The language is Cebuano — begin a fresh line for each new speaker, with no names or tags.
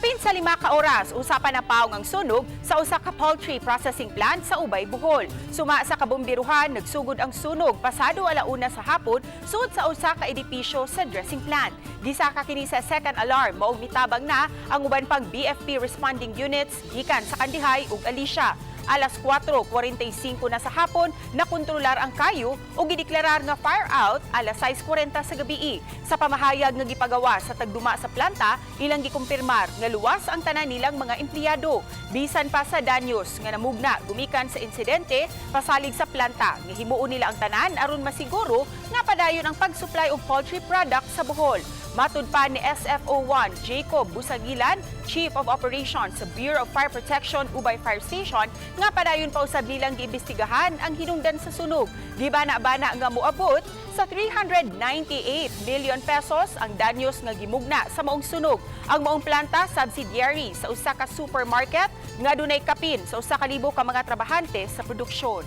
Kapin sa 5 ka oras, usa pa napaong ang sunog sa usa ka poultry processing plant sa Ubay, Bohol. Suma sa kabombiruhan, nagsugod ang sunog pasado 1:00 sa hapon sud sa usa ka edipisyo sa dressing plant. Gisaka kini sa second alarm, maong mitabang na ang uban pang BFP responding units gikan sa Kandihay ug Alicia. Alas 4:45 na sa hapon, nakontrolar ang kayo ug gideklarar nga fire out alas 6:40 sa gabi. Sa pamahayag nga gipagawa sa tagduma sa planta, ilang gikumpirmar nga luwas ang tanan nilang mga empleyado. Bisan pa sa danyos nga namugna gumikan sa insidente, pasalig sa planta nga himuon nila ang tanan aron masiguro nga padayon ang pag-supply og poultry products sa Bohol. Matud pa ni SFO1 Jacob Busagilan, Chief of Operations sa Bureau of Fire Protection Ubay Fire Station, nga padayon pa usab nilang giimbestigahan ang hinungdan sa sunog. Gibana-bana nga moabot sa ₱398 million ang danyos nga gimugna sa maong sunog. Ang maong planta, subsidiary sa usa ka supermarket nga dunay kapin sa 1,000 ka mga trabahante sa produksyon.